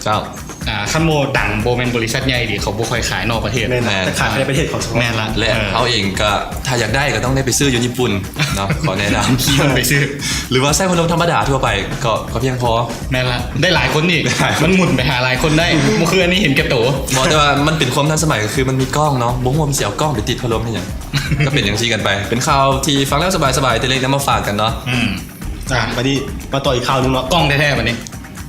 ເຈົ້າ ອ່າ ຄັນບໍ່ດັງ ບໍ່ແມ່ນບໍລິສັດໃຫຍ່ດີ ເຂົາບໍ່ຄ່ອຍຂາຍນອກປະເທດ. ແມ່ນ ແມ່ນ ແຕ່ຂາຍພາຍໃນປະເທດເຂົາສະເພາະ. ແມ່ນລະ ແລະ ເອີ ເຮົາເອງກໍ ຖ້າຢາກໄດ້ກໍຕ້ອງໄດ້ໄປຊື້ຢູ່ຍີ່ປຸ່ນເນາະ. ຂໍແນະນຳ ຂີ່ລົດໄປຊື້ ຫຼືວ່າໃຊ້ພັດລົມທຳມະດາທົ່ວໄປກໍ ກໍພຽງພໍ. ແມ່ນລະ ໄດ້ຫຼາຍຄົນອີກ ໄດ້ຫຼາຍຄົນ ມັນໝູນໄປຫາຫຼາຍຄົນໄດ້. ບໍ່ຄືອັນນີ້ເຫັນແກ່ໂຕ. ບໍ່ ແຕ່ວ່າມັນເປັນຄວາມທັນສະໄໝ ກໍຄືມັນມີກ້ອງເນາະ ບໍ່ຮູ້ວ່າມັນຊິເອົາກ້ອງໄປຕິດພັດລົມເຮັດຫຍັງ. ກໍເປັນຈັ່ງຊີ້ກັນໄປ ເປັນຂ່າວທີ່ຟັງແລ້ວສະບາຍໆ ແຕ່ເລັກນຳມາຝາກກັນເນາະ. ອືມ ອ່ະ ບາດນີ້ມາຕໍ່ອີກຂ່າວໜຶ່ງເນາະ ກ້ອງແທ້ໆ ບາດນີ້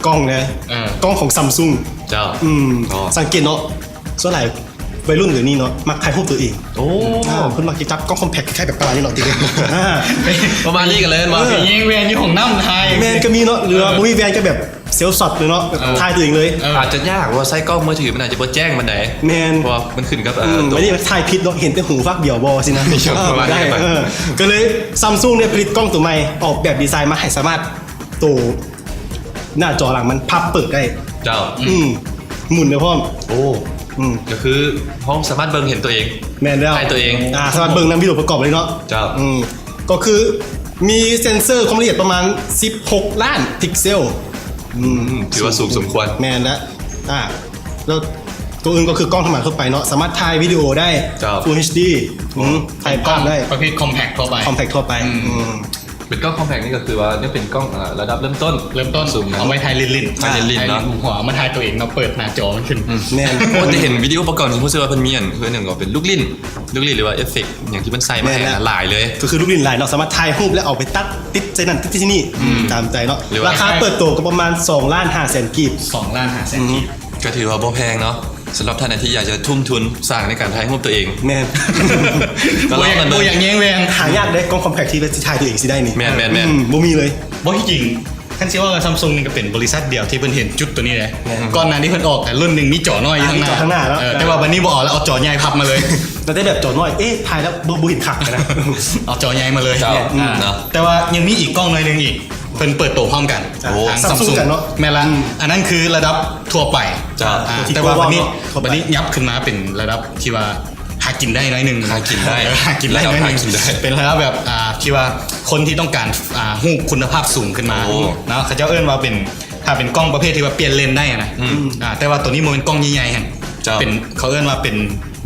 ກ້ອງແທ້ ເອີ ກ້ອງຂອງ Samsung. ເຈົ້າ ອືມ ອໍ ສັງເກດເນາະ ສ່ວນຫຼາຍໄວລຸ້ນດຽວນີ້ເນາະ ມັກຖ່າຍຮູບຕົວເອງ. ໂອ້ ອ່າ ເພິ່ນມັກຈະຈັບກ້ອງ compact ຄ້າຍໆ ແບບປະມານນີ້ເນາະ ຕິ ປະມານນີ້ກັນເລີຍ ເອີ ແຍ່ງແວ່ນຢູ່ຫ້ອງນ້ຳຖ່າຍ. ແມ່ນ ກໍມີເນາະ ຫຼືວ່າ ເອີ ບໍ່ມີແວ່ນກໍແບບ self shot ເລີຍເນາະ ເອີ ຖ່າຍຕົວເອງເລີຍ. ເອີ ອາດຈະຍາກ ເພາະວ່າໃຊ້ກ້ອງມືຖືມັນອາດຈະບໍ່ແຈ້ງປານໃດ. ແມ່ນ ເພາະວ່າມັນຂຶ້ນກັບ ເອີ ອືມ ຕົວ ບັດນີ້ຖ່າຍຜິດເນາະ ເຫັນແຕ່ຫູຟາກດຽວບໍ່ ຊີ້ນະ. ເອີ ປະມານນີ້ ເອີ ກໍເລີຍ Samsung ເນຍ ຜະລິດກ້ອງຕົວໃໝ່ ອອກແບບດີໄຊມາໃຫ້ສາມາດ ໂຕໜ້າຈໍຫຼັງມັນພັບເປີດໄດ້. ເຈົ້າ ອືມ ໝູນໄດ້ພ້ອມ. ໂອ້ ອືມ ກໍຄືເຮົາສາມາດເບິ່ງເຫັນຕົວເອງ. ແມ່ນແລ້ວ ຖ່າຍຕົວເອງ. ອ່າ ສາມາດເບິ່ງນຳວິດີໂອປະກອບເລີຍເນາະ. ເຈົ້າ ອືມ ກໍຄືມີເຊັນເຊີຄວາມລະອຽດປະມານສິບຫົກລ້ານພິກເຊວ. ອືມ ອືມ ຖືວ່າສູງສົມຄວນ. ແມ່ນແລ້ວ ອ່າ ແລ້ວຕົວອື່ນກໍຄືກ້ອງທຳມະດາທົ່ວໄປເນາະ ສາມາດຖ່າຍວິດີໂອໄດ້ ເຈົ້າ Full ເອັດດີ ອືມ ຖ່າຍພາບໄດ້ ປະເພດ compact ທົ່ວໄປ compact ທົ່ວໄປ. ອືມ ອືມ ເປັນກ້ອງ compact ນີ້ກໍຄືວ່າຍັງເປັນກ້ອງ ເອີ ລະດັບເລີ່ມຕົ້ນ ເລີ່ມຕົ້ນ ສູງ ເອົາໄວ້ຖ່າຍຫຼິ້ນໆ ຖ່າຍຫຼິ້ນໆເນາະ ຖ່າຍຮູບຫົວ ເອົາມາຖ່າຍຕົວເອງເນາະ ເປີດໜ້າຈໍມັນຂຶ້ນ. ອືມ ແມ່ນ ໂອ້ ແຕ່ເຫັນວິດີໂອປະກອບນີ້ ຮູ້ສຶກວ່າເພິ່ນມີອັນ ເພິ່ນຫຍັງກໍເປັນລູກຫຼິ້ນ ລູກຫຼິ້ນ ຫຼືວ່າເອັບເຟັກຫຍັງທີ່ເພິ່ນໃສ່ມາໃຫ້ ແມ່ນແລ້ວ ຫຼາຍເລີຍ ກໍຄືລູກຫຼິ້ນຫຼາຍເນາະ ສາມາດຖ່າຍຮູບແລ້ວເອົາໄປຕັດຕິດໃສ່ນັ້ນຕິດໃສ່ນີ້ ອືມ ຕາມໃຈເນາະ. ລາຄາເປີດໂຕກໍປະມານສອງລ້ານຫ້າແສນກີບ ສອງລ້ານຫ້າແສນ ອືມ ກີບ. ກໍຖືວ່າບໍ່ແພງເນາະ ສຳລັບທ່ານໃດທີ່ຢາກຈະທຸ່ມທຶນສ້າງໃນການຖ່າຍຮູບຕົວເອງ. ແມ່ນ ກໍລອງກັນເບິ່ງ ບໍ່ຢາກແຍ່ງແວ່ນ ຫາຍາກເດ້ ກ້ອງ compact ທີ່ວ່າຊິຖ່າຍຕົວເອງຊິໄດ້ນີ້. ແມ່ນໆໆ ອືມ ບໍ່ມີເລີຍ. ບໍ່ ທີ່ຈິງ ຄັນຊິເວົ້າ Samsung ນີ້ກໍເປັນບໍລິສັດດຽວທີ່ເພິ່ນເຫັນຈຸດຕົວນີ້ເດ້. ແມ່ນ ກ່ອນໜ້ານີ້ເພິ່ນອອກ ອາ ລຸ້ນໜຶ່ງມີຈໍນ້ອຍຢູ່ຂ້າງໜ້າ ມີຈໍຂ້າງໜ້າເນາະ ເອີ ແຕ່ວ່າບັດນີ້ບໍ່ເອົາແລ້ວ ເອົາຈໍໃຫຍ່ພັບມາເລີຍ. ແຕ່ແບບຈໍນ້ອຍ ເອະ ຖ່າຍແລ້ວບໍ່ ບໍ່ເຫັນຄັກນະ ເອົາຈໍໃຫຍ່ມາເລີຍ. ເຈົ້າ ອືມ ເນາະ ແຕ່ວ່າຍັງມີອີກກ້ອງໜ້ອຍໜຶ່ງອີກ ເພິ່ນເປີດໂຕພ້ອມກັນ ໂອ້ ທາງ Samsung ກັນເນາະ. ແມ່ນລະ ອືມ ອັນນັ້ນຄືລະດັບທົ່ວໄປ. ເຈົ້າ ອ່າ ແຕ່ວ່າບັດນີ້ ບັດນີ້ຫຍັບຂຶ້ນມາເປັນລະດັບທີ່ວ່າຫາກິນໄດ້ໜ້ອຍໜຶ່ງ ຫາກິນໄດ້ ເອີ ຫາກິນໄດ້ໜ້ອຍໜຶ່ງ ເປັນລະດັບແບບ ອ່າ ທີ່ວ່າຄົນທີ່ຕ້ອງການ ອ່າ ຮູບຄຸນນະພາບສູງຂຶ້ນມາ ໂອ້ ເນາະ ເຂົາເຈົ້າເອີ້ນວ່າເປັນ ຖ້າເປັນກ້ອງປະເພດທີ່ວ່າປ່ຽນເລນໄດ້ນະ. ອືມ ອ່າ ແຕ່ວ່າໂຕນີ້ບໍ່ແມ່ນກ້ອງໃຫຍ່ໆຫັ້ນ ເຈົ້າ ເປັນ ເຂົາເອີ້ນວ່າເປັນ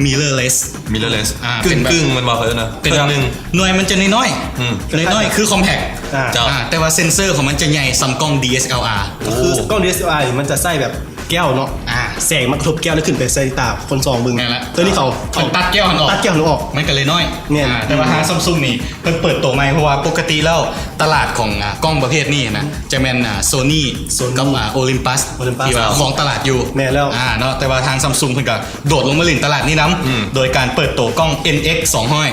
mirrorless mirrorless ອ່າ ກຶ່ງໆ ແມ່ນບໍ່ ເຂົາເອີ້ນນະ ເປັນແບບ ໜ້ອຍ ມັນຈະນ້ອຍໆ ອືມ ນ້ອຍໆ ຄື compact ອ່າ ເຈົ້າ ອ່າ ແຕ່ວ່າເຊັນເຊີຂອງມັນຈະໃຫຍ່ສ່ຳກ້ອງ DSLR. ໂອ້ ກໍຄືກ້ອງ DSLR ນີ້ມັນຈະໃຊ້ແບບແກ້ວເນາະ ອ່າ ແສງມັນກະທົບແກ້ວ ແລ້ວຂຶ້ນໄປໃສ່ຕາຄົນສອງເບິ່ງ. ແມ່ນລະ ໂຕນີ້ເຂົາ ເຂົາຕັດແກ້ວຫັ້ນອອກ ຕັດແກ້ວຫັ້ນອອກ ມັນກໍເລີຍນ້ອຍ. ແມ່ນ ອ່າ ແຕ່ວ່າທາງ Samsung ນີ້ເພິ່ນເປີດໂຕໃໝ່ ເພາະວ່າປົກກະຕິແລ້ວຕະຫຼາດຂອງ ອ່າ ກ້ອງປະເພດນີ້ນະ ຈະແມ່ນ ອ່າ Sony Sony ກັບ ອ່າ Olympus Olympus ທີ່ວ່າ ເຈົ້າ ຄອງຕະຫຼາດຢູ່. ແມ່ນແລ້ວ ອ່າ ເນາະ ແຕ່ວ່າທາງ Samsung ເພິ່ນກໍ ໂດດລົງມາຫຼິ້ນຕະຫຼາດນີ້ນຳ ອືມ ໂດຍການເປີດໂຕກ້ອງ NX ສອງຮ້ອຍ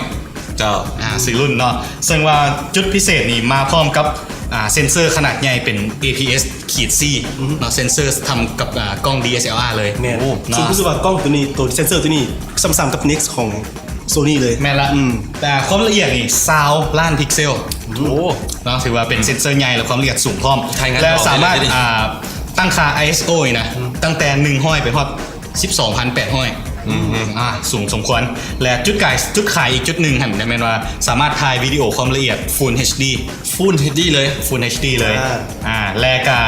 ເຈົ້າ ອ່າ ຊື່ລຸ້ນເນາະ ເຊິ່ງວ່າຈຸດພິເສດນີ້ມາພ້ອມກັບ ອ່າ ເຊັນເຊີຂະໜາດໃຫຍ່ເປັນ APS-C ອືມ ເນາະ ເຊັນເຊີທຳກັບ ອ່າ ກ້ອງ DSLR ເລີຍ. ແມ່ນ ໂອ້ ເນາະ ເຊິ່ງຮູ້ສຶກວ່າກ້ອງໂຕນີ້ ໂຕເຊັນເຊີໂຕນີ້ສ່ຳໆກັບ NEX ຂອງ Sony ເລີຍ. ແມ່ນລະ ອືມ ແຕ່ຄວາມລະອຽດນີ້ຊາວລ້ານພິກເຊວ. ໂອ້ ເນາະ ຖືວ່າເປັນ ອືມ ເຊັນເຊີໃຫຍ່ ແລະ ຄວາມລະອຽດສູງພ້ອມ ແລະ ສາມາດ ອ່າ ຕັ້ງຄ່າ ISO ນີ້ນະ ອືມ ຕັ້ງແຕ່ໜຶ່ງຮ້ອຍໄປຮອດ ສິບສອງພັນແປດຮ້ອຍ ອືມ ອ່າ ສູງສົມຄວນ ແລະ ຈຸດຂາຍ ຈຸດຂາຍອີກຈຸດໜຶ່ງຫັ້ນ ແມ່ນວ່າສາມາດຖ່າຍວິດີໂອຄວາມລະອຽດ Full HD Full HD ເລີຍ Full HD ເລີຍ. ອ່າ ອ່າ ແລະ ກະ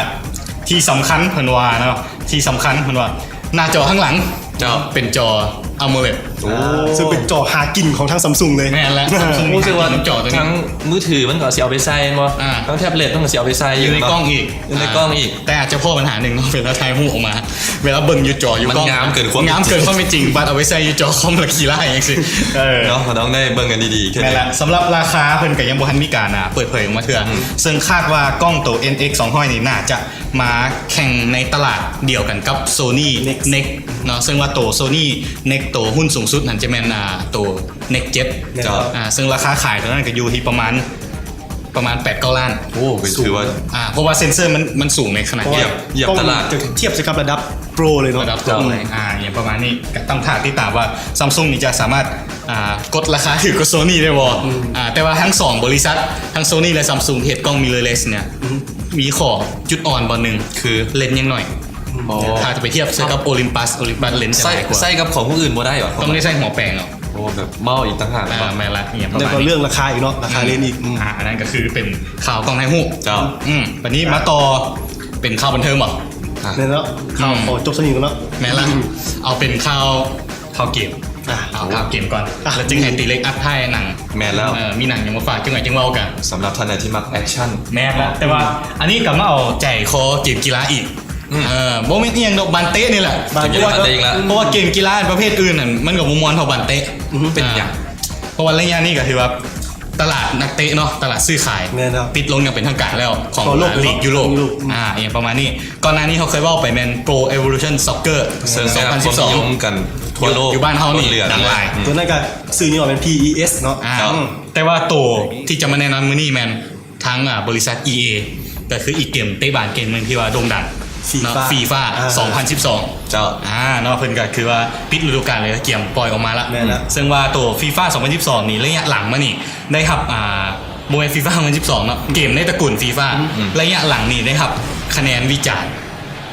ທີ່ສຳຄັນເພິ່ນວ່າເນາະ ທີ່ສຳຄັນເພິ່ນວ່າ ໜ້າຈໍຂ້າງຫຼັງ ເຈົ້າ ເປັນຈໍ AMOLED ໂອ້ ອ່າ ເຊິ່ງເປັນຈໍຫາກິນຂອງທາງ Samsung ເລີຍ. ແມ່ນແລ້ວ Samsung ຮູ້ສຶກວ່າ ມີຫາກິນນຳຈໍໂຕນີ້ ທັງມືຖືມັນກໍຊິເອົາໄປໃສ່ແມ່ນບໍ່? ອ່າ ທັງແທັບເລັດມັນກໍຊິເອົາໄປໃສ່ ຢູ່ໃນກ້ອງອີກ ຢູ່ໃນກ້ອງອີກ ອ່າ ແຕ່ອາດຈະພໍ້ບັນຫາໜຶ່ງເນາະ ເວລາຖ່າຍຮູບອອກມາ ເວລາເບິ່ງຢູ່ຈໍຢູ່ກ້ອງ ມັນງາມເກີນຄວາມ ງາມເກີນຄວາມເປັນຈິງ ບັດເອົາໄປໃສ່ຢູ່ຈໍຄອມລະຂີ້ລ້າຍຈັ່ງຊີ້. ເອີ ເນາະ ເຮົາຕ້ອງໄດ້ເບິ່ງກັນດີໆ. ແມ່ນລະ ສຳລັບລາຄາເພິ່ນກໍຍັງບໍ່ທັນມີການ ອ່າ ເປີດເຜີຍອອກມາເທື່ອ ອືມ ເຊິ່ງຄາດວ່າກ້ອງໂຕ NX ສອງຮ້ອຍນີ້ໜ້າຈະມາແຂ່ງໃນຕະຫຼາດດຽວກັນກັບ Sony Nex Nex ເນາະ ເຊິ່ງວ່າໂຕ Sony Nex ໂຕຮຸ່ນສູງສຸດຫັ້ນຈະແມ່ນ ອ່າ ໂຕ Nex ເຈັດ ເຈົ້າ ອ່າ ເຊິ່ງລາຄາຂາຍໂຕນັ້ນກໍຢູ່ທີ່ປະມານ ປະມານແປດເກົ້າລ້ານ. ໂອ້ ກໍຖືວ່າ ອ່າ ເພາະວ່າເຊັນເຊີມັນ ມັນສູງໃນຂະໜາດ ເພາະວ່າ ຢຽບ ຢຽບຕະຫຼາດ ກ້ອງຈະທຽບໃສ່ກັບລະດັບ Pro ເລີຍເນາະ ລະດັບ Pro ເລີຍ ອ່າ ຫຍັງປະມານນີ້ ກໍຕ້ອງຖ້າຕິດຕາມວ່າ Samsung ນີ້ຈະສາມາດ ອ່າ ກົດລາຄາຖືກກວ່າ Sony ໄດ້ບໍ່? ອືມ ອ່າ ແຕ່ວ່າທັງສອງບໍລິສັດ ທັງ Sony ແລະ Samsung ເຮັດກ້ອງ mirrorless ເນ່ຍ ອືມ ມີຂໍ້ຈຸດອ່ອນບ່ອນໜຶ່ງ ຄືເລນຍັງໜ້ອຍ. ອໍ ຖ້າຈະໄປທຽບໃສ່ກັບ Olympus Olympus ເລນຈະຫຼາຍກວ່າ ໃສ່ ໃສ່ກັບຂອງຜູ້ອື່ນບໍ່ໄດ້ຫວາ? ຕ້ອງໄດ້ໃສ່ຫົວແປງເນາະ. ໂອ້ ແບບເມົາອີກຕ່າງຫາກ. ອ່າ ແມ່ນລະ ອີຫຍັງປະມານນີ້ ແລ້ວກໍເລື່ອງລາຄາອີກເນາະ ລາຄາເລນອີກ. ອືມ ອ່າ ອັນນັ້ນກໍຄືເປັນຂ່າວກ້ອງຖ່າຍຮູບ. ເຈົ້າ ອືມ ບັດນີ້ມາຕໍ່ເປັນຂ່າວບັນເທີງບໍ່? ອ່ະ ແມ່ນແລ້ວ ຂ່າວ ອືມ ຂໍຈົບສ່ຳນີ້ກ່ອນເນາະ ແມ່ນລະ ອືມ ເອົາເປັນຂ່າວ ຂ່າວເກມ ອ່ະ ເອົາຂ່າວເກມກ່ອນ ອ່ະ ແລ້ວຈຶ່ງໃຫ້ຕີເລັກອັດທ້າຍໃນໜັງ ແມ່ນແລ້ວ ເອີ ມີໜັງຫຍັງມາຝາກ ຈັ່ງໃດຈຶ່ງເວົ້າກັນ ສຳລັບທ່ານໃດທີ່ມັກແອັກຊັນ ແມ່ນລະ ເນາະ ແຕ່ວ່າອັນນີ້ກໍມາເອົາໃຈຄໍເກມກິລາອີກ ອືມ ເອີ ບໍ່ແມ່ນອີ່ຫຍັງດອກ ບານເຕະນີ້ແຫຼະ ບານເຕະ ເພາະວ່າ ບານເຕະອີກລະ ເພາະວ່າເກມກິລາປະເພດອື່ນນັ້ນ ມັນກໍບໍ່ມ່ວນເທົ່າບານເຕະ ອືມ ເປັນຫຍັງ ອ່າ ເພາະວ່າໄລຍະນີ້ກໍຖືວ່າຕະຫຼາດນັກເຕະເນາະ ຕະຫຼາດຊື້ຂາຍ ແມ່ນແລ້ວ ປິດລົງຢ່າງເປັນທາງການແລ້ວ ຂອງ ທົ່ວໂລກ ລີກຢູໂຣບ ເປັນຕົ້ນຢູໂຣບ ອືມ ອ່າ ອີ່ຫຍັງປະມານນີ້ ກ່ອນໜ້ານີ້ເຮົາເຄີຍເວົ້າໄປແມ່ນ Pro Evolution Soccer ເຊິ່ງໄດ້ຮັບຄວາມນິຍົມກັນທົ່ວໂລກ ຢູ່ ຢູ່ບ້ານເຮົານີ້ດັງຫຼາຍ ອືມ ຕົວນັ້ນກໍຊື່ຍີ່ຫໍ້ແມ່ນ ພີອີເອສ ເນາະ ອ່າ ອືມ ແຕ່ວ່າໂຕທີ່ຈະມາແນະນຳມື້ນີ້ແມ່ນ ທາງ ອ່າ ບໍລິສັດ ອີເອ ກໍຄືອີກເກມເຕະບານເກມໜຶ່ງທີ່ວ່າໂດ່ງດັງເນາະ ຟີຟາ ຟີຟາ ອ່າ ສອງພັນສິບສອງ ເຈົ້າ ອ່າ ເນາະ ເພິ່ນກໍຄືວ່າປິດລະດູການເລີຍ ກຽມປ່ອຍອອກມາລະ ແມ່ນລະ ເຊິ່ງວ່າໂຕຟີຟາ ສອງພັນສິບສອງນີ້ ໄລຍະຫຼັງມານີ້ໄດ້ຮັບ ອ່າ ບໍ່ແມ່ນຟີຟາ ສອງພັນສິບສອງເນາະ ເກມໃນຕະກູນຟີຟາ ອືມ ໄລຍະຫຼັງນີ້ໄດ້ຮັບຄະແນນວິຈານ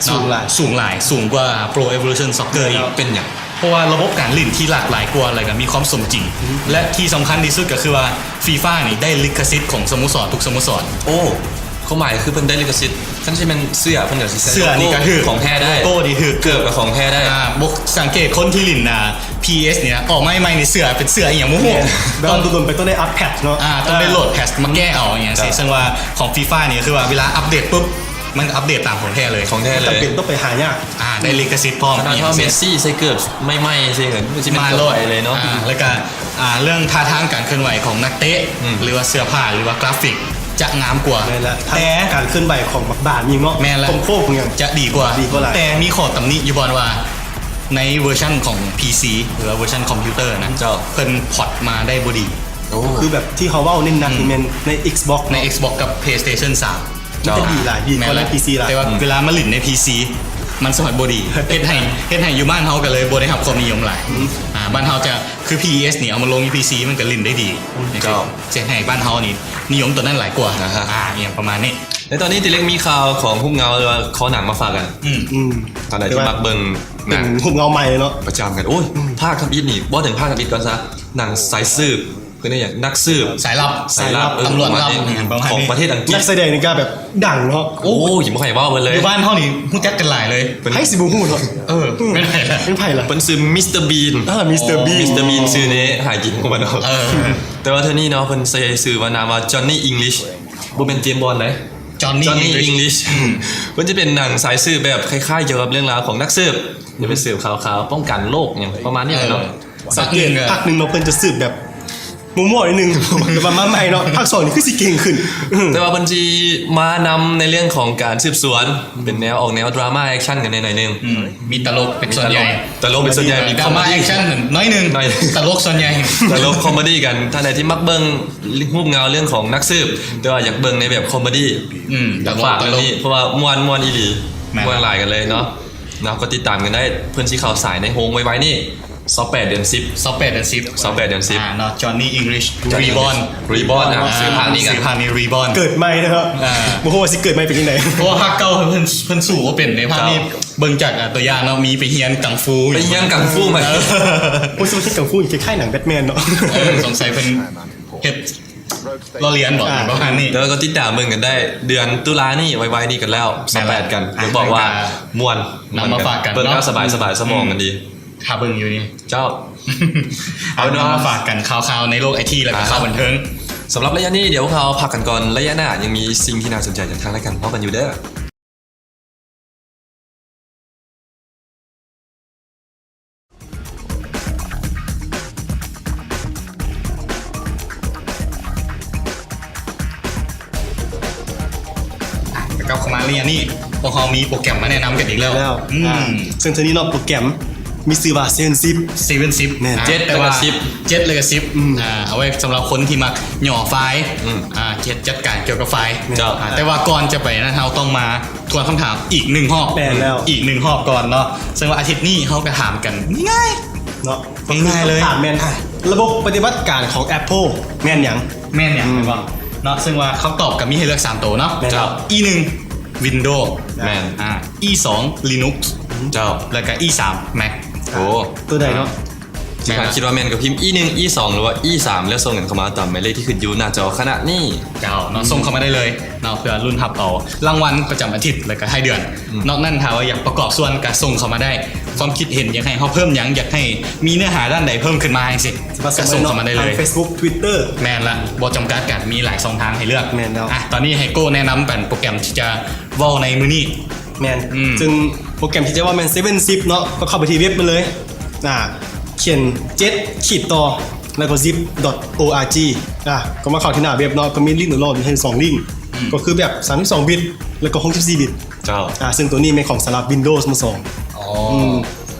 ສູງຫຼາຍ ສູງຫຼາຍ ສູງກວ່າ Pro Evolution Soccer ອີກ ເປັນຫຍັງ? ເພາະວ່າລະບົບການຫຼິ້ນທີ່ຫຼາກຫຼາຍກວ່າ ແລ້ວກໍມີຄວາມສົມຈິງ ອືມ ແລະ ທີ່ສຳຄັນທີ່ສຸດກໍຄືວ່າ ຟີຟາ ນີ້ໄດ້ລິຂະສິດຂອງສະໂມສອນທຸກສະໂມສອນ ໂອ້ ຄວາມໝາຍຄືເພິ່ນໄດ້ລິຂະສິດ ຄັນຊິແມ່ນເສື້ອເພິ່ນກໍຊິໃສ່ ເສື້ອນີ້ກໍຖືກ ຂອງແທ້ໄດ້ ໂລໂກ້ນີ້ຖືກ ເກີບກໍຂອງແທ້ໄດ້ ອ່າ ບໍ່ສັງເກດຄົນທີ່ຫຼິ້ນ ອ່າ ພີເອສ ນີ້ ອອກມາໃໝ່ໆນີ້ ເສື້ອເປັນເສື້ອອີ່ຫຍັງບໍ່ຮູ້ ແບບວ່າດົນໆໄປຕ້ອງໄດ້ອັບແພັດເນາະ ອ່າ ຕ້ອງໄດ້ໂຫຼດແພັດມາແກ້ເອົາ ຢ່າງ ເຈົ້າ ເຊັ່ນວ່າຂອງຟີຟາ ນີ້ຄືວ່າເວລາອັບເດດປຸບ ມັນອັບເດດຕາມຂອງແທ້ເລີຍ ຂອງແທ້ເລີຍ ຈຳເປັນຕ້ອງໄປຫາຍາກ ອ່າ ໄດ້ລິຂະສິດພ້ອມ ຂະໜາດວ່າເມດຊີໃສ່ເກີບໃໝ່ໆ ຊິເຫັນ ຊິມາໂລດ ເປັນແບບໃດເລີຍເນາະ ອ່າ ແລ້ວກະ ອ່າ ເລື່ອງທ່າທາງການເຄື່ອນໄຫວຂອງນັກເຕະ ອືມ ຫຼືວ່າເສື້ອຜ້າ ຫຼືວ່າກຣາຟິກ ຈະງາມກວ່າ ແມ່ນລະ ແຕ່ການເຄື່ອນໄຫວຂອງບັກບານນີ້ເນາະ ແມ່ນລະ ໂຄ້ງໆຫຍັງ ຈະດີກວ່າ ດີກວ່າຫຼາຍ ແຕ່ມີຂໍ້ຕຳໜິຢູ່ບ່ອນວ່າ ໃນເວີຊັນຂອງພີຊີ ຫຼືວ່າເວີຊັນຄອມພິວເຕີນະ ເຈົ້າ ເພິ່ນພອດມາໄດ້ບໍ່ດີ ໂອ້ ຄືແບບທີ່ເຮົາເວົ້າເນັ້ນໜັກ ອືມ ນີ້ແມ່ນໃນ Xbox ເນາະ ໃນ Xbox ກັບ PlayStation ສາມ ມັນຈະດີຫຼາຍ ດີກວ່າໃນ ແມ່ນລະ ພີຊີຫຼາຍ ແຕ່ວ່າ ອືມ ເວລາມາຫຼິ້ນໃນ ພີຊີ ມັນສາມາດບໍ່ດີ ເຮັດໃຫ້ ເຮັດໃຫ້ຢູ່ບ້ານເຮົາກໍເລີຍບໍ່ໄດ້ຮັບຄວາມນິຍົມຫຼາຍ ອືມ ອ່າ ບ້ານເຮົາຈະ ຄື ພີເອສ ນີ້ເອົາມາລົງຢູ່ ພີຊີ ມັນກໍຫຼິ້ນໄດ້ດີ ອືມ ເຈົ້າ ເຮັດໃຫ້ບ້ານເຮົານີ້ນິຍົມຕົວນັ້ນຫຼາຍກວ່າ ອ່າຮະ ອ່າ ອີ່ຫຍັງປະມານນີ້ ໃນຕອນນີ້ຕິເລັກມີຂ່າວຂອງຮູບເງົາ ຫຼືວ່າຄໍໜັງມາຝາກກັນ ອືມ ອືມ ທ່ານໃດທີ່ມັກເບິ່ງ ເປັນຮູບເງົາໃໝ່ເນາະ ປະຈຳກັນ ໂອ້ຍ ອືມ ພາກທຳອິດນີ້ ເວົ້າເຖິງພາກທຳອິດກ່ອນຊະ ໜັງສາຍສືບ ຄືໜັງຫຍັງ ນັກສືບ ສາຍລັບ ສາຍລັບ ເອີ ຕຳຫຼວດລັບ ປະມານນີ້ ຂອງປະເທດອັງກິດ ນັກສະແດງນີ້ກໍແບບດັງເນາະ ໂອ້ຍ ບໍ່ໃຫ້ເວົ້າເພິ່ນເລີຍ ຢູ່ບ້ານເຮົານີ້ຮູ້ຈັກກັນຫຼາຍເລີຍ ໃຜຊິບໍ່ຮູ້ເນາະ ເອີ ເປັນໃຜລະ ເປັນໃຜລະ ເພິ່ນຊື່ມິສເຕີບີນ ເອີ ມິສເຕີບີນ ມິສເຕີບີນ ຊື່ນີ້ຫາກິນຂອງມັນເນາະ ເອີ ແຕ່ວ່າເທື່ອນີ້ເນາະ ເພິ່ນໃຊ້ຊື່ວ່ານາມວ່າ Johnny English ບໍ່ແມ່ນ James Bond ໃດ Johnny English ເພິ່ນຈະເປັນໜັງສາຍສືບແບບຄ້າຍໆກ່ຽວກັບເລື່ອງລາວຂອງນັກສືບ ຈະໄປສືບຂ່າວໆປ້ອງກັນໂລກຫຍັງປະມານນີ້ແຫຼະເນາະ ເອີ ສັງເກດພາກໜຶ່ງເນາະ ເພິ່ນຈະສືບແບບມົ້ວໆໜ້ອຍໜຶ່ງ ແຕ່ວ່າມາໃໝ່ເນາະ ພາກສອງນີ້ຄືຊິເກັ່ງຂຶ້ນ ແຕ່ວ່າເພິ່ນຊິມານຳໃນເລື່ອງຂອງການສືບສວນ ເປັນແນວອອກແນວດຣາມາແອັກຊັນກັນແດ່ໜ້ອຍໜຶ່ງ ອືມ ມີຕະຫຼົກເປັນສ່ວນໃຫຍ່ ຕະຫຼົກເປັນສ່ວນໃຫຍ່ ມີຄອມເມດີ້ແອັກຊັນໜ້ອຍໜຶ່ງ ຕະຫຼົກສ່ວນໃຫຍ່ ຕະຫຼົກຄອມເມດີ້ກັນ ທ່ານໃດທີ່ມັກເບິ່ງຮູບເງົາເລື່ອງຂອງນັກສືບ ແຕ່ວ່າຢາກເບິ່ງໃນແບບຄອມເມດີ້ ອືມ ຢາກຝາກເລື່ອງນີ້ ເພາະວ່າມ່ວນ ມ່ວນອີ່ຫຼີ ແມ່ນ ມ່ວນຫຼາຍກັນເລີຍເນາະ ເນາະ ກໍຕິດຕາມກັນໄດ້ ເພິ່ນຊິເຂົ້າສາຍໃນໂຮງໄວໆນີ້ ຊາວແປດເດືອນສິບ ຊາວແປດເດືອນສິບ ຊາວແປດເດືອນສິບ ອ່າ ເນາະ Johnny English Reborn Reborn ອ່າ ອ່າ ຊື່ພາກນີ້ກັນ ຊື່ພາກນີ້ Reborn ເກີດໃໝ່ເນາະ ອ່າ ບໍ່ຮູ້ວ່າຊິເກີດໃໝ່ເປັນຈັ່ງໃດ ເພາະວ່າພາກເກົ່າເພິ່ນ ເພິ່ນສູ້ບໍ່ເປັນເດ້ ພາກນີ້ ເຈົ້າ ເບິ່ງຈາກ ອ່າ ຕົວຢ່າງເນາະ ມີໄປຮຽນກັງຟູ ໄປຮຽນກັງຟູໃໝ່ ເອີ ໂອ້ຍ ສົງໄສກັງຟູນີ້ຄ້າຍໆໜັງແບັດແມນເນາະ ເອີ ສົງໄສເພິ່ນເຮັດ ລໍ້ລຽນບໍ່ ອ່າ ປະມານນີ້ ແຕ່ວ່າກໍຕິດຕາມເບິ່ງກັນໄດ້ ເດືອນຕຸລານີ້ໄວໆນີ້ກັນແລ້ວ ແມ່ນລະ ຊາວແປດກັນ ອ່າ ຮັບຮອງວ່າມ່ວນ ນຳມາຝາກກັນ ເບິ່ງແລ້ວ ເນາະ ສະບາຍໆ ສະໝອງກັນດີ ຖ້າເບິ່ງຢູ່ນີ້ ເຈົ້າ ເອົາເນາະ ນຳມາຝາກກັນ ຂ່າວໆໃນໂລກໄອທີ ແລ້ວກໍ ອ່າ ຂ່າວບັນເທີງ ສຳລັບໄລຍະນີ້ ດຽວພວກເຮົາພັກກັນກ່ອນ ໄລຍະໜ້າຍັງມີສິ່ງທີ່ໜ້າສົນໃຈຈາກທາງລາຍການຮອບກັນຢູ່ເດີ້. ອ່ະ ກັບເຂົ້າມາເລື່ອງນີ້ ພວກເຮົາມີໂປຣແກຣມມາແນະນຳກັນອີກແລ້ວ ແລ້ວ ອືມ ອ່າ ເຊິ່ງເທື່ອນີ້ເນາະ ໂປຣແກຣມມີຊື່ວ່າ ເຊເວັນຊິບ ເຊເວັນຊິບ ແມ່ນ ອ່າ ເຈັດ ແຕ່ວ່າ ແລ້ວກໍສິບ ເຈັດ ແລ້ວກໍສິບ ອືມ ອ່າ ເອົາໄວ້ສຳລັບຄົນທີ່ມັກຫຍໍ້ໄຟລ໌ ອືມ ອ່າ ເຮັດຈັດການກ່ຽວກັບໄຟລ໌ ເຈົ້າ ອ່າ ແຕ່ວ່າກ່ອນຈະໄປນັ້ນ ເຮົາຕ້ອງມາ ທວນຄຳຖາມອີກໜຶ່ງຮອບ ແມ່ນແລ້ວ ອີກໜຶ່ງຮອບກ່ອນເນາະ ເຊິ່ງວ່າອາທິດນີ້ເຮົາກໍຖາມກັນງ່າຍໆເນາະ ງ່າຍໆເລີຍ ຄຳຖາມແມ່ນ ອ່ະ ລະບົບປະຕິບັດການຂອງ Apple ແມ່ນຫຍັງ? ແມ່ນຫຍັງ ອືມ ແມ່ນບໍ່ເນາະ ເຊິ່ງວ່າຄຳຕອບກໍມີໃຫ້ເລືອກສາມໂຕເນາະ ແມ່ນແລ້ວ ອີ ໜຶ່ງ Windows ແມ່ນ ອ່າ ອີ ສອງ Linux ເຈົ້າ ແລ້ວກໍ ອີ ສາມ Mac ໂອ້ ໂຕໃດເນາະ? ທີ່ທ່ານຄິດວ່າແມ່ນກໍພິມ ອີ ໜຶ່ງ ອີ ສອງ ຫຼືວ່າ ອີ ສາມ ແລ້ວສົ່ງກັນເຂົ້າມາຕາມໝາຍເລກທີ່ຂຶ້ນຢູ່ໜ້າຈໍຂະນະນີ້. ເຈົ້າເນາະ ອືມ ສົ່ງເຂົ້າມາໄດ້ເລີຍເນາະ ເພື່ອລຸ້ນຮັບເອົາລາງວັນປະຈຳອາທິດ ແລະກະທ້າຍເດືອນ. ອືມ ນອກນັ້ນຖ້າວ່າຢາກປະກອບສ່ວນກະສົ່ງເຂົ້າມາໄດ້ ຄວາມຄິດເຫັນຢາກໃຫ້ເຮົາເພີ່ມຫຍັງ ຢາກໃຫ້ມີເນື້ອຫາດ້ານໃດເພີ່ມຂຶ້ນມາຈັ່ງຊີ້ ກະສົ່ງເຂົ້າມາໄດ້ເລີຍ ທາງເຟສບຸກ ທວິດເຕີ ແມ່ນລະ ບໍ່ຈຳກັດກັນ ມີຫຼາຍຊ່ອງທາງໃຫ້ເລືອກ. ແມ່ນແລ້ວ ອ່ະ ຕອນນີ້ໃຫ້ໂກ້ແນະນຳກັນໂປຣແກຣມທີ່ຈະເວົ້າໃນມື້ນີ້. ແມ່ນ ອືມ ຊຶ່ງໂປຣແກຣມທີ່ຈະເວົ້າແມ່ນ ເຊເວັນຊິບ ເນາະ ກໍເຂົ້າໄປທີ່ເວັບມັນເລີຍ ອ່າ ຂຽນ ເຈັດ ຂີດຕໍ່ ແລ້ວກໍ ຊິບ ດອດ ໂອອາຈີ ອ່າ ກໍມາເຂົ້າທີ່ໜ້າເວັບເນາະ ກໍມີລິ້ງໂດດໂລດໃຫ້ສອງລິ້ງ ອືມ ກໍຄືແບບ ສາມສິບສອງບິດ ແລ້ວກໍ ຫົກສິບສີ່ບິດ. ເຈົ້າ ອ່າ ຊຶ່ງໂຕນີ້ແມ່ນຂອງສຳລັບ Windows ມືສອງ. ອໍ ອືມ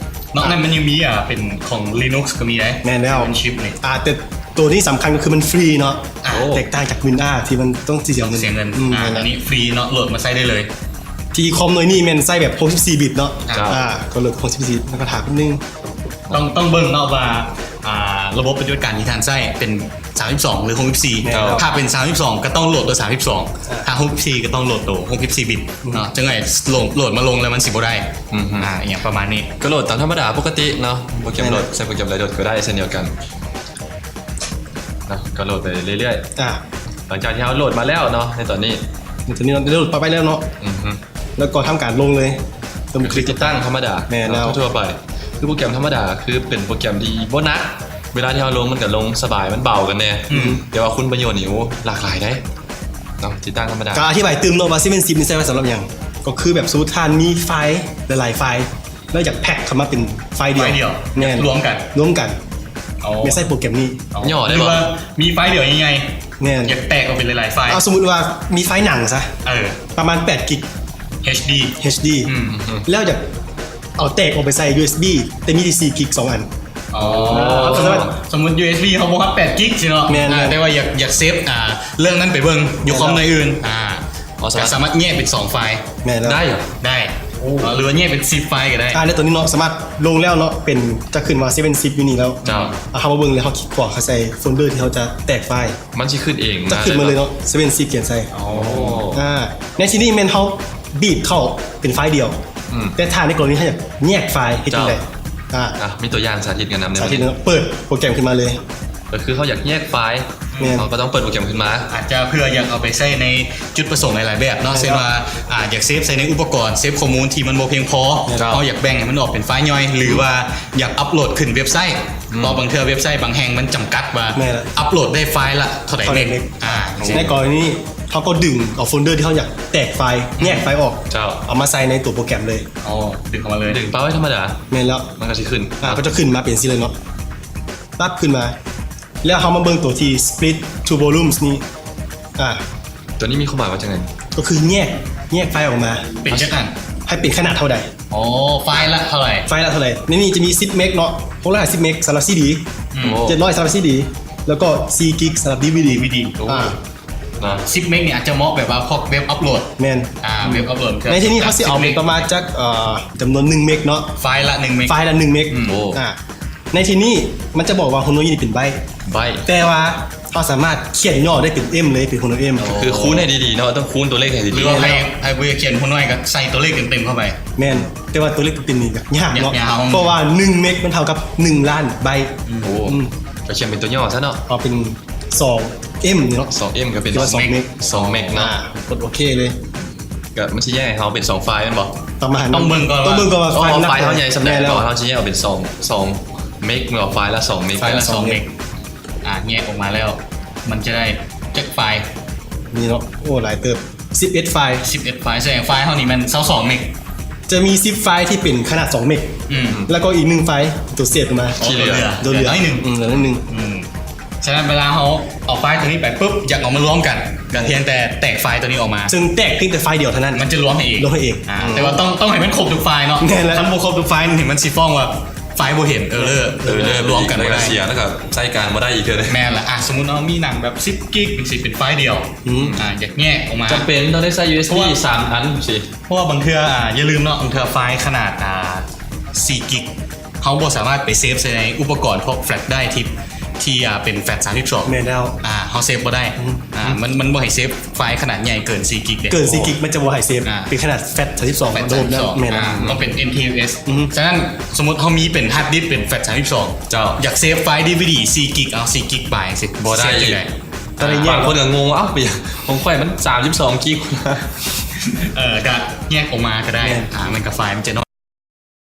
ນອກນັ້ນມັນຍັງມີ ອ່າ ເປັນຂອງ Linux ກໍມີເດ້. ແມ່ນແລ້ວ ເປັນຊິບນີ້ ອ່າ ແຕ່ໂຕນີ້ສຳຄັນກໍຄືມັນຟຣີເນາະ. ອ່າ ໂອ້ ແຕກຕ່າງຈາກ Win R ທີ່ມັນຕ້ອງເສຍເງິນ ເສຍເງິນ. ອືມ ອ່າ ອັນນີ້ຟຣີເນາະ ໂຫຼດມາໃຊ້ໄດ້ເລີຍ. ທີ່ຄອມໜ່ວຍນີ້ແມ່ນໃຊ້ແບບ ຫົກສິບສີ່ບິດເນາະ. ເຈົ້າ ອ່າ ກໍໂຫຼດ ຫົກສິບສີ່ ແລ້ວກໍຖ້າແປັບໜຶ່ງ ຕ້ອງ ຕ້ອງເບິ່ງເນາະວ່າ ອ່າ ລະບົບປະຕິບັດການທີ່ທ່ານໃຊ້ເປັນ ສາມສິບສອງ ຫຼື ຫົກສິບສີ່. ແມ່ນແລ້ວ ຖ້າເປັນ ສາມສິບສອງ ກໍຕ້ອງໂຫຼດໂຕ ສາມສິບສອງ ອ່າ ຖ້າ ຫົກສິບສີ່ ກໍຕ້ອງໂຫຼດໂຕ ຫົກສິບສີ່ບິດເນາະ ອືມ ຈັ່ງໃຫ້ໂຫຼດ ໂຫຼດມາລົງແລ້ວມັນຊິບໍ່ໄດ້. ອືມ ອ່າ ອີ່ຫຍັງປະມານນີ້ ກໍໂຫຼດຕາມທຳມະດາປົກກະຕິເນາະ ໂປຣແກຣມໂຫຼດ ແມ່ນແລ້ວ ໃສ່ໂປຣແກຣມໃດໂຫຼດກໍໄດ້ເຊັ່ນດຽວກັນເນາະ ກໍໂຫຼດໄປເລື້ອຍໆ. ອ່າ ຫຼັງຈາກທີ່ເຮົາໂຫຼດມາແລ້ວເນາະ ໃນຕອນນີ້ ໃນຕອນນີ້ເນາະ ໂຫຼດໄປແລ້ວເນາະ. ອືມ ແລ້ວກໍທຳການລົງເລີຍ ເລີ່ມຄລິກ ກໍຄືຕິດຕັ້ງທຳມະດາ. ແມ່ນແລ້ວ ທົ່ວໄປ ຄືໂປຣແກຣມທຳມະດາ ຄືເປັນໂປຣແກຣມທີ່ບໍ່ໜັກ ເວລາທີ່ເຮົາລົງມັນກໍລົງສະບາຍ ມັນເບົາກັນແດ່. ອືມ ແຕ່ວ່າຄຸນປະໂຫຍດນີ້ ໂອ້ ຫຼາກຫຼາຍເດ້ເນາະ ຕິດຕັ້ງທຳມະດາ. ກໍອະທິບາຍຕື່ມເນາະວ່າ ເຊເວັນຊິບ ນີ້ໃຊ້ໄວ້ສຳລັບຫຍັງ ກໍຄືແບບສົມມຸດທ່ານມີໄຟລ໌ຫຼາຍໆໄຟລ໌ ແລ້ວຢາກແພັກເຂົ້າມາເປັນໄຟລ໌ດຽວ. ໄຟລ໌ດຽວ ແມ່ນ ລວມກັນ ລວມກັນ. ອໍ ແມ່ນໃຊ້ໂປຣແກຣມນີ້. ອໍ ຫຍໍ້ໄດ້ບໍ່ ຫຼືວ່າມີໄຟລ໌ດຽວໃຫຍ່ໆ ແມ່ນ ຢາກແຕກອອກເປັນຫຼາຍໆໄຟລ໌. ເອົາ ສົມມຸດວ່າມີໄຟລ໌ໜັງຊະ ເອີ ປະມານແປດກິກ ເອັດດີ ເອັດດີ ອືມ ແລ້ວຢາກເອົາແຕກອອກໄປໃສ່ ຢູເອັສບີ ແຕ່ມີແຕ່ສີ່ກິກສອງອັນ. ອໍ ເອົາ ສົມມຸດ ສົມມຸດ ຢູເອັສບີ ເຮົາບໍ່ຮອດແປດກິກຊີ້ເນາະ. ແມ່ນໆ ອ່າ ແຕ່ວ່າຢາກ ຢາກເຊບ ອ່າ ເລື່ອງນັ້ນໄປເບິ່ງຢູ່ຄອມໜ່ວຍອື່ນ. ອ່າ ອໍ ສາມາດ ສາມາດແຍກເປັນສອງໄຟລ໌. ແມ່ນແລ້ວ ໄດ້ເຫາະ ໄດ້. ໂອ້ ເອີ ຫຼືວ່າແຍກເປັນຊິບໄຟລ໌ກໍໄດ້. ອ່າ ໃນຕົວນີ້ເນາະ ສາມາດລົງແລ້ວເນາະ ເປັນ ຈະຂຶ້ນວ່າ ເຊເວັນຊິບ ຢູ່ນີ້ແລ້ວ. ເຈົ້າ ອ່າ ເຮົາມາເບິ່ງແລ້ວ ເຮົາຄລິກຂວາເຂົ້າໃສ່ໂຟນເດີທີ່ເຮົາຈະແຕກໄຟລ໌ ມັນຊິຂຶ້ນເອງ ຈະຂຶ້ນມາເລີຍເນາະ ເຊເວັນຊິບ ຂຽນໃສ່. ອໍ ອ່າ ໃນທີ່ນີ້ແມ່ນເຮົາບີບເຂົ້າເປັນໄຟລ໌ດຽວ. ອືມ ແຕ່ຖ້າໃນກໍລະນີເຮົາຢາກແຍກໄຟລ໌ ເຮັດຈັ່ງໃດ? ເຈົ້າ ອ່າ ອ່ະ ມີຕົວຢ່າງສາທິດກັນນຳ ສາທິດເນາະ ເປີດໂປຣແກຣມຂຶ້ນມາເລີຍ. ກໍຄືເຮົາຢາກແຍກໄຟລ໌ ແມ່ນ ເຮົາກໍຕ້ອງເປີດໂປຣແກຣມຂຶ້ນມາ. ອາດຈະເພື່ອຢາກເອົາໄປໃຊ້ໃນຈຸດປະສົງຫຼາຍໆແບບເນາະ ເຊັ່ນວ່າ ອາ ຢາກເຊບໃສ່ໃນອຸປະກອນ ເຊບຂໍ້ມູນທີ່ມັນບໍ່ພຽງພໍ ເຮົາຢາກແບ່ງໃຫ້ມັນອອກເປັນໄຟລ໌ຍ່ອຍ ຫຼືວ່າຢາກອັບໂຫຼດຂຶ້ນເວັບໄຊ. ອືມ ເພາະບາງເທື່ອເວັບໄຊບາງແຫ່ງມັນຈຳກັດວ່າ ແມ່ນລະ ອັບໂຫຼດໄດ້ໄຟລ໌ລະເທົ່າໃດເມັກ. ອ່າ ໃນກໍລະນີເຮົາກໍດຶງເອົາໂຟນເດີທີ່ເຮົາຢາກແຕກໄຟລ໌ ແຍກໄຟລ໌ອອກ ເຈົ້າ ເອົາມາໃສ່ໃນຕົວໂປຣແກຣມເລີຍ. ອໍ ດຶງເຂົ້າມາເລີຍ ດຶງປາໄວ້ທຳມະດາ. ແມ່ນແລ້ວ ມັນກໍຊິຂຶ້ນ ອ່າ ກໍຈະຂຶ້ນມາເປັນຊີ້ເລີຍເນາະ ປັບຂຶ້ນມາ ແລ້ວເຮົາມາເບິ່ງຕົວທີ່ split to volumes ນີ້ ອ່າ ຕົວນີ້ມີຄວາມໝາຍວ່າຈັ່ງໃດ? ກໍຄືແຍກ ແຍກໄຟລ໌ອອກມາເປັນຈັກອັນ ໃຫ້ເປັນຂະໜາດເທົ່າໃດ. ອໍ ໄຟລ໌ລະເທົ່າໃດ? ໄຟລ໌ລະເທົ່າໃດ? ໃນນີ້ຈະມີສິບເມັກເນາະ ຫົກຮ້ອຍຫ້າສິບເມັກສຳລັບຊີດີ ອືມ ເຈັດຮ້ອຍສຳລັບຊີດີ ແລ້ວກໍສີ່ກິກສຳລັບດີວີດີ ດີວີດີ. ໂອ້ ອ່າ ນະ ສິບເມັກນີ້ອາດຈະເໝາະແບບວ່າພວກເວັບອັບໂຫຼດ. ແມ່ນ ອ່າ ເວັບອັບໂຫຼດ ໃນທີ່ນີ້ເຮົາຊິເອົາເປັນປະມານຈັກ ເອີ ຈຳນວນໜຶ່ງເມັກເນາະ ໄຟລ໌ລະໜຶ່ງເມັກ ໄຟລ໌ລະໜຶ່ງເມັກ. ອືມ ໂອ້ ອ່າ ໃນທີ່ນີ້ມັນຈະບອກວ່າຫົວໜ່ວຍຢູ່ນີ້ເປັນໄບ ໄບ ແຕ່ວ່າເຮົາສາມາດຂຽນຫຍໍ້ໄດ້ເປັນເອັມເລີຍ ເປັນຫົວໜ່ວຍເອັມ. ໂອ້ ຄືຄູນໃຫ້ດີໆເນາະ ຕ້ອງຄູນຕົວເລກໃຫ້ດີໆ ຫຼືວ່າໃຜ ໃຜບໍ່ຢາກຂຽນຫົວໜ່ວຍກໍໃສ່ຕົວເລກເຕັມໆເຂົ້າໄປ. ແມ່ນ ແຕ່ວ່າຕົວເລກເຕັມໆນີ້ຍາກເນາະ ຍາກ ເພາະວ່າໜຶ່ງເມັກມັນເທົ່າກັບໜຶ່ງລ້ານໄບ. ອືມ ໂອ້ ອືມ ກໍຂຽນເປັນຕົວຫຍໍ້ຊະເນາະ ເອົາເປັນສອງເອັມນີ້ເນາະ ສອງເອັມກໍເປັນສອງເມັກ ສອງເມັກເນາະ. ອ່າ ກົດໂອເຄເລີຍ ກໍມັນຊິແຍກໃຫ້ເຮົາເປັນສອງໄຟລ໌ແມ່ນບໍ່? ປະມານ ຕ້ອງເບິ່ງກ່ອນ ຕ້ອງເບິ່ງກ່ອນວ່າໄຟລ໌ໜັກ ໄຟລ໌ເຮົາໃຫຍ່ສ່ຳໃດ ແລ້ວເຮົາຊິແຍກອອກເປັນສອງ ສອງເມັກ ແມ່ນບໍ່? ໄຟລ໌ລະສອງເມັກ ໄຟລ໌ລະສອງເມັກ. ອ່າ ແຍກອອກມາແລ້ວ ມັນຈະໄດ້ຈັກໄຟລ໌? ນີ້ເນາະ ໂອ້ ຫຼາຍເຕີບ ສິບເອັດໄຟລ໌ ສິບເອັດໄຟລ໌. ສະແດງໄຟລ໌ເຮົານີ້ແມ່ນຊາວສອງເມັກ ຈະມີສິບໄຟລ໌ທີ່ເປັນຂະໜາດສອງເມັກ ອືມ ແລ້ວກໍອີກໜຶ່ງໄຟລ໌ຕົວເສດອອກມາ ທີ່ເຫຼືອ ຕົວເຫຼືອ ເຫຼືອໜ້ອຍໜຶ່ງ ອືມ ເຫຼືອໜ້ອຍໜຶ່ງ. ອືມ ສະນັ້ນເວລາເຮົາເອົາໄຟລ໌ຕົວນີ້ໄປປຶບ ຢາກເອົາມາລວມກັນ ກໍພຽງແຕ່ແຕກໄຟລ໌ຕົວນີ້ອອກມາ ເຊິ່ງແຕກພຽງແຕ່ໄຟລ໌ດຽວເທົ່ານັ້ນ ມັນຈະລວມໃຫ້ເອງ ລວມໃຫ້ເອງ. ອ່າ ອືມ ແຕ່ວ່າຕ້ອງ ຕ້ອງໃຫ້ມັນຄົບທຸກໄຟລ໌ເນາະ. ແມ່ນແລ້ວ ຄັນບໍ່ຄົບທຸກໄຟລ໌ນີ້ມັນຊິຟ້ອງວ່າໄຟລ໌ບໍ່ເຫັນ ເອີເຣີ ເອີເຣີ ລວມກັນບໍ່ໄດ້ ເສຍ ແລ້ວກໍໃຊ້ການບໍ່ໄດ້ອີກເທື່ອ. ແມ່ນລະ ອ່າ ສົມມຸດເຮົາມີໜັງແບບສິບກິກ ມັນຊິເປັນໄຟລ໌ດຽວ ອືມ ອ່າ ຢາກແຍກອອກມາ ຈຳເປັນຕ້ອງໄດ້ໃຊ້ ຢູເອັສບີ ສາມອັນຊີ້ ເພາະວ່າບາງເທື່ອ ອ່າ ຢ່າລືມເນາະ ບາງເທື່ອໄຟລ໌ຂະໜາດ ອ່າ ສີ່ກິກ ເຮົາບໍ່ສາມາດໄປເຊບໃສ່ໃນອຸປະກອນພວກແຟລັດໄດຣບ໌ທີ່ ທີ່ ອ່າ ເປັນແຟັດສາມສິບສອງ ແມ່ນແລ້ວ ອ່າ ເຮົາເຊຟບໍ່ໄດ້ ອືມ ອ່າ ມັນ ມັນບໍ່ໃຫ້ເຊຟໄຟລ໌ຂະໜາດໃຫຍ່ເກີນສີ່ກິກເດ້ ເກີນສີ່ກິກມັນຈະບໍ່ໃຫ້ເຊຟ ອ່າ ເປັນຂະໜາດແຟັດສາມສິບສອງ ແຟັດສາມສິບສອງ ໂດມນັ້ນ ແມ່ນແລ້ວ ອ່າ ຕ້ອງເປັນ ເອັນ ທີ ເອສ ອືມ ສະນັ້ນ ສົມມຸດເຮົາມີເປັນຮາດດິສເປັນແຟັດສາມສິບສອງ ເຈົ້າ ຢາກເຊຟໄຟລ໌ ດີ ວີ ດີ ສີ່ກິກ ເອົາ ສີ່ກິກປາຍ ຊິບໍ່ໄດ້ ເສຍ ຈັ່ງໃດ ຕອນນີ້ແຍກ ບາງຄົນກໍງົງວ່າ ເອົ້າ ເປັນຫຍັງຂອງຂ້ອຍມັນສາມສິບສອງກິກ ເອີ ກໍແຍກອອກມາກໍໄດ້ ແມ່ນ ອ່າ ມັນກໍໄຟລ໌ມັນຈະນ້ອຍ